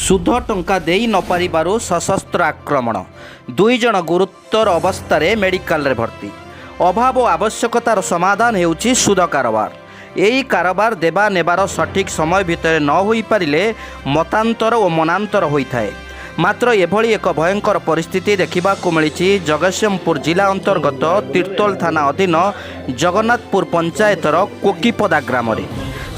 ସୁଧ ଟଙ୍କା ଦେଇ ନପାରିବାରୁ ସଶସ୍ତ୍ର ଆକ୍ରମଣ। ଦୁଇ ଜଣ ଗୁରୁତର ଅବସ୍ଥାରେ ମେଡିକାଲରେ ଭର୍ତ୍ତି। ଅଭାବ ଓ ଆବଶ୍ୟକତାର ସମାଧାନ ହେଉଛି ସୁଧ କାରବାର। ଏହି କାରବାର ଦେବା ନେବାର ସଠିକ୍ ସମୟ ଭିତରେ ନ ହୋଇପାରିଲେ ମତାନ୍ତର ଓ ମନାନ୍ତର ହୋଇଥାଏ। ମାତ୍ର ଏଭଳି ଏକ ଭୟଙ୍କର ପରିସ୍ଥିତି ଦେଖିବାକୁ ମିଳିଛି ଜଗତସିଂହପୁର ଜିଲ୍ଲା ଅନ୍ତର୍ଗତ ତିର୍ତ୍ତୋଲ ଥାନା ଅଧୀନ ଜଗନ୍ନାଥପୁର ପଞ୍ଚାୟତର କୋକିପଦା ଗ୍ରାମରେ।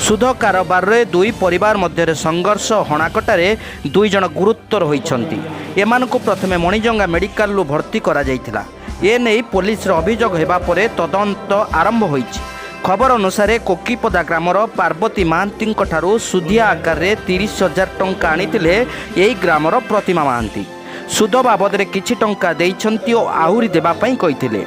ସୁଧ କାରବାରରେ ଦୁଇ ପରିବାର ମଧ୍ୟରେ ସଂଘର୍ଷ ହଣାକଟାରେ ଦୁଇ ଜଣ ଗୁରୁତର ହୋଇଛନ୍ତି। ଏମାନଙ୍କୁ ପ୍ରଥମେ ମଣିଜଙ୍ଗା ମେଡିକାଲରୁ ଭର୍ତ୍ତି କରାଯାଇଥିଲା। ଏନେଇ ପୋଲିସର ଅଭିଯୋଗ ହେବା ପରେ ତଦନ୍ତ ଆରମ୍ଭ ହୋଇଛି। ଖବର ଅନୁସାରେ, କୋକିପଦା ଗ୍ରାମର ପାର୍ବତୀ ମହାନ୍ତିଙ୍କଠାରୁ ସୁଧିଆ ଆକାରରେ 30,000 ଟଙ୍କା ଆଣିଥିଲେ ଏହି ଗ୍ରାମର ପ୍ରତିମା ମହାନ୍ତି। ସୁଧ ବାବଦରେ କିଛି ଟଙ୍କା ଦେଇଛନ୍ତି ଓ ଆହୁରି ଦେବା ପାଇଁ କହିଥିଲେ।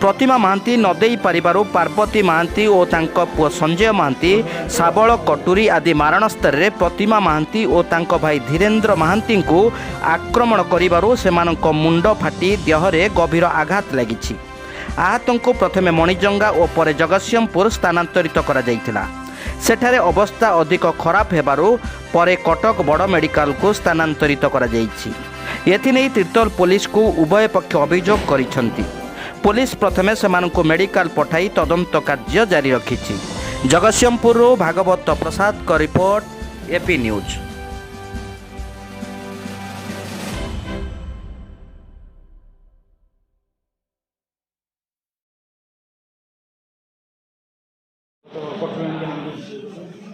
ପ୍ରତିମା ମହାନ୍ତି ନ ଦେଇ ପାରିବାରୁ ପାର୍ବତୀ ମହାନ୍ତି ଓ ତାଙ୍କ ପୁଅ ସଞ୍ଜୟ ମହାନ୍ତି ଶାବଳ, କଟୁରୀ ଆଦି ମାରଣାସ୍ତ୍ରରେ ପ୍ରତିମା ମହାନ୍ତି ଓ ତାଙ୍କ ଭାଇ ଧୀରେନ୍ଦ୍ର ମହାନ୍ତିଙ୍କୁ ଆକ୍ରମଣ କରିବାରୁ ସେମାନଙ୍କ ମୁଣ୍ଡ ଫାଟି ଦେହରେ ଗଭୀର ଆଘାତ ଲାଗିଛି। ଆହତଙ୍କୁ ପ୍ରଥମେ ମଣିଜଙ୍ଗା ଓ ପରେ ଜଗତସିଂହପୁର ସ୍ଥାନାନ୍ତରିତ କରାଯାଇଥିଲା। ସେଠାରେ ଅବସ୍ଥା ଅଧିକ ଖରାପ ହେବାରୁ ପରେ କଟକ ବଡ଼ ମେଡିକାଲକୁ ସ୍ଥାନାନ୍ତରିତ କରାଯାଇଛି। ଏଥିନେଇ ତିର୍ତ୍ତୋଲ ପୋଲିସକୁ ଉଭୟ ପକ୍ଷ ଅଭିଯୋଗ କରିଛନ୍ତି। ପୋଲିସ ପ୍ରଥମେ ସେମାନଙ୍କୁ ମେଡିକାଲ ପଠାଇ ତଦନ୍ତ କାର୍ଯ୍ୟ ଜାରି ରଖିଛି। ଜଗତସିଂହପୁରରୁ ଭାଗବତ ପ୍ରସାଦଙ୍କ ରିପୋର୍ଟ, ଏପି ନ୍ୟୁଜ୍। କଟୁରୀ ଆଣିକି ହାଣି ଦେଇଛି।